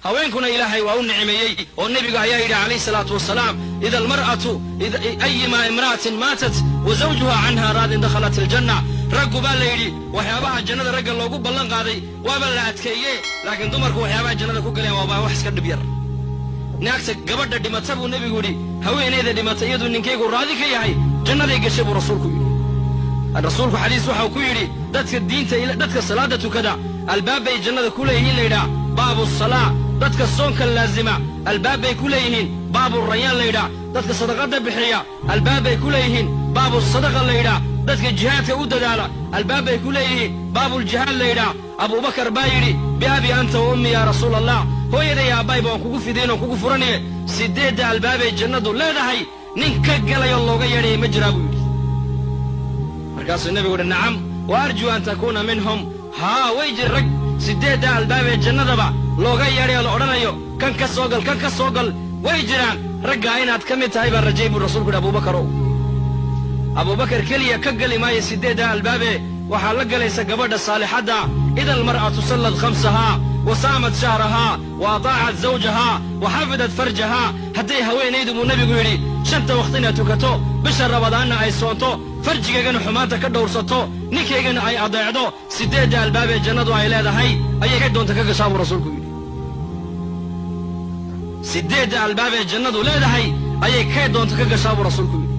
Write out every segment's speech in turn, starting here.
Haweenkuna Ilaahay waa u nicmeeyey oo nebigu ayaa yidhi calayhi salaatu wasalaam: ida almar'atu ayimaa imra'atin maatat wa zawjuha canha raadin dakhalat aljanna. Raggu baa la yidhi waxyaabaha jannada ragga loogu ballan qaaday waaba la adkeeye, laakiin dumarku waxyaabaha jannada ku galeen waaba wax iska dhib yar. Naagta gabadha dhimata buu nebigu yidhi, haweenayda dhimata iyaduu ninkaygu raadi ka yahay, jannaday gashay buu rasuulku yidhi. Rasuulku xadiis waxau ku yidhi: dadka diinta, dadka salaadda tukada albaabbay jannada ku leeyihiin la yidhaah baabu salaa. Dadka soonka laazima albaabbay ku leeyihiin baabu rayaan la yidhaah. Dadka sadaqadda bixiya albaabbay ku leeyihiin baabu sadaqa la yidhaah. Dadka jihaadka u dadaala albaabbay ku leeyihiin baabuljihaad la yidhaah. Abuubakar baa yidhi: biabi anta wa ummi yaa rasuula Allah, hooyaday aabbayba waan kugu fidayn oon kugu furanaye, sideedda albaabay jannadu leedahay nin ka galayoo looga yeedhaya ma jiraa? buu yidhi. Markaasuu nebigu yidhi: nacam, wa arjuu an takuuna minhum. Haa, way jir rag sideedda albaabee jannadaba looga yeedhayo, la odhanayo kan ka soo gal, kan ka soo gal, way jiraan. Raggaa inaad ka mid tahay baan rajay buu rasuulku yidhi. Abuubakarow, Abuubakar keliya ka geli maayo sideedda albaabee, waxaa la galaysa gabadha saalixadda. Ida almar'atu sallad khamsahaa wa saamat shahrahaa wa ataacat zawjahaa wa xafidat farjahaa. Hadday haweenaydu, buu nebigu yidhi, shanta waqtina tukato, bisha Rabadaanna ay soonto, farjigaygana xumaanta ka dhowrsato, ninkaygana ay adeecdo, sideedda albaabee jannadu ay leedahay ayay kay doonta ka gashaa buu rasuulku yidhi. Sideedda albaabee jannadu leedahay ayay kay doonta ka gashaa buu rasuulku yidhi.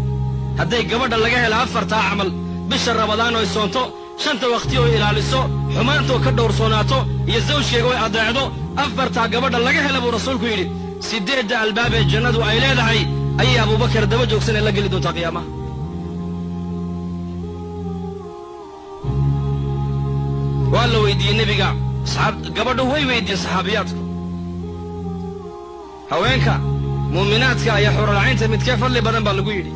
Hadday gabadha laga helo afartaa camal, bisha Rabadaan oy soonto, shanta waqti oo ilaaliso, xumaantoo ka dhowrsoonaato iyo zawjkeega oy adeecdo, afartaa gabadha laga hela, buu rasuulku yidhi, sideedda albaabee jannadu ay leedahay ayay Abuubakar daba joogsanee la geli doontaa qiyaamaha. Waa la weydiiyey nebiga, gabadhu way weydiiyeen saxaabiyaadku: haweenka muuminaadka ayaa xuralcaynta midkee fadli badan? baa lagu yidhi.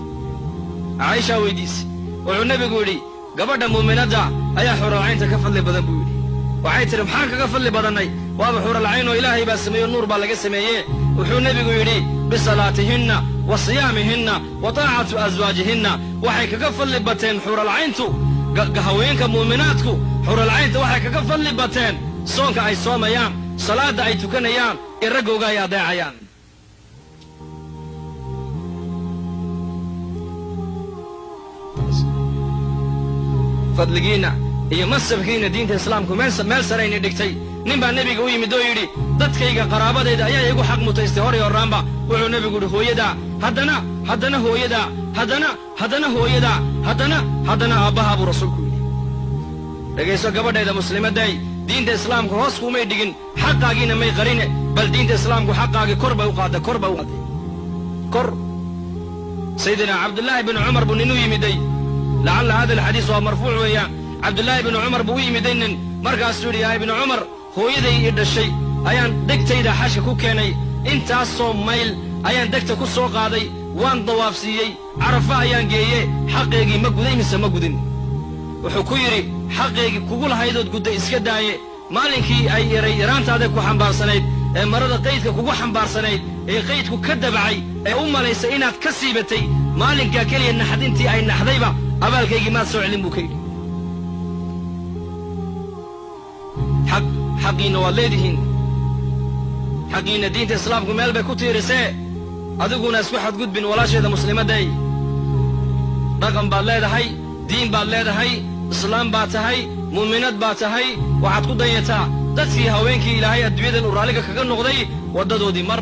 Caaishaa weydiisay. Wuxuu nebigu yidhi: gabadha muuminadda ayaa xuralcaynta ka fadli badan buu yidhi. Waxay tidhi: maxaan kaga fadli badannay? Waaba xuralcayn oo Ilaahay baa sameeyo, nuur baa laga sameeye. Wuxuu nebigu yidhi: bisalaatihinna wa siyaamihinna wa taacatu aswaajihinna. Waxay kaga fadli bateen xuralcayntu, haweenka muuminaadku xuralcaynta waxay kaga fadli bateen soonka ay soomayaan, salaadda ay tukanayaan iyo raggooga ay adeecayaan. Fadligiinna iyo masabkiinna diinta islaamku meel sarayna dhigtay. Nin baa nebiga u yimid oo yidhi: dadkayga qaraabadayda ayaa igu xaq mutaystay horay horraanba. Wuxuu nebigu yidhi: hooyadaa, haddana haddana hooyadaa, haddana haddana hooyadaa, haddana haddana aabbahaa buu rasuulku yidhi. Dhegayso gabadhayda muslimadday, diinta islaamku hoos kuumay dhigin, xaqaagiina may qarine, bal diinta islaamku xaqaagii kor bay u qaadday, kor bay u qaadday, kor. Sayidina Cabdullaahi binu Cumar buu nin u yimiday. Lacalla hada alxadiis waa marfuuc weeyaan. Cabdullaahi binu Cumar buu u yimiday nin, markaasuu yidhi: yaa ibnu Cumar, hooyaday ii dhashay ayaan degtayda xashka ku keenay, intaasoo mayl ayaan degta ku soo qaaday, waan dawaafsiiyey, Carafa ayaan geeye, xaqeygii ma guday mise ma gudin? Wuxuu ku yidhi: xaqaygii kugu lahaydood gudday iska daaye, maalinkii ay iray iraantaada ku xambaarsanayd ee marada qaydka kugu xambaarsanayd ee qaydku ka dabacay ee u malaysay inaad ka siibatay, maalinkaa keliya naxdintii ay naxdayba abaalkaygii maad soo celin buu ka yidhi. Xaq xaqiinna waad leedihiin, xaqiinna diinta islaamku meel bay ku tiirisee, adiguna isku xadgudbin. Walaasheeda muslimadday, dhaqan baad leedahay, diin baad leedahay, islaam baad tahay, muuminad baad tahay. Waxaad ku dayataa dadkii haweenkii Ilaahay adduunyadan uu raalliga kaga noqday waddadoodii. Mar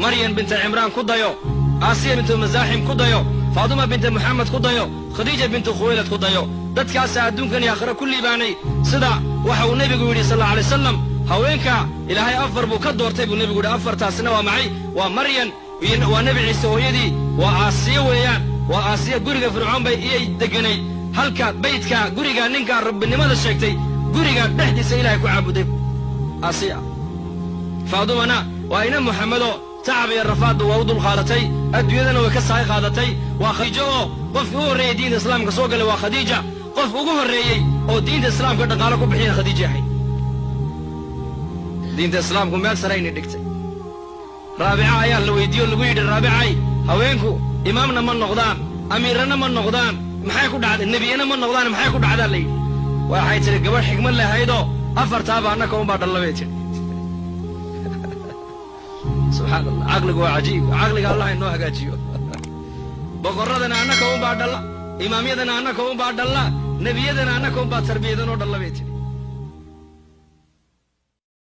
Maryam binta Cimraan ku dayo, Aasiya bintu Masaaxim ku dayo, Faaduma binta Moxamed ku dayo, Khadiija bintu Khuwaylad ku dayo. Dadkaasaa adduunkan iyo aakhira ku liibaanay. Sida waxa uu nebigu yidhi sal alla alay wasalam: haweenka Ilaahay afar buu ka doortay buu nebigu yidhi. Afartaasina waa maxay? Waa Maryan, waa Nebi Ciise hooyadii, waa Aasiya weeyaan. Waa Aasiya, guriga Fircoon bay iyay degganayd, halka baydka guriga ninkaa rabbinimada sheegtay guriga dhexdiisa Ilahay ku caabuday Aasiya. Faadumana waa ina Moxamedo, tacab iyo rafaadba waa u dulqaadatay, adduunyadana way ka sahay qaadatay. Waa Khadiijo oo qofkii u horreeyey diinta islaamka soo galay waa Khadiija, qof ugu horreeyey oo diinta islaamka dhaqaalo ku bixiyana Khadiija ahayd. Diinta islaamku meel sarayna dhigtay. Raabica ayaa la weydiiye o lagu yidhi: Raabicay, haweenku imaamna ma noqdaan, amiirana ma noqdaan, maxay ku dhacday? Nebiyana ma noqdaan, maxay ku dhacdaa? la yidhi. Waxay tidhi: gabadh xigmad lahaydoo afartaaba annaka unbaa dhalla bay tidhi. Subxaan Allah, caqligu waa cajiib. Caqliga Allah inoo hagaajiyo. Boqorradana annaka unbaa dhalla, imaamyadana annaka unbaa dhalla, nebiyadana annaka unbaa tarbiyadanoo dhalla, bay tidhi.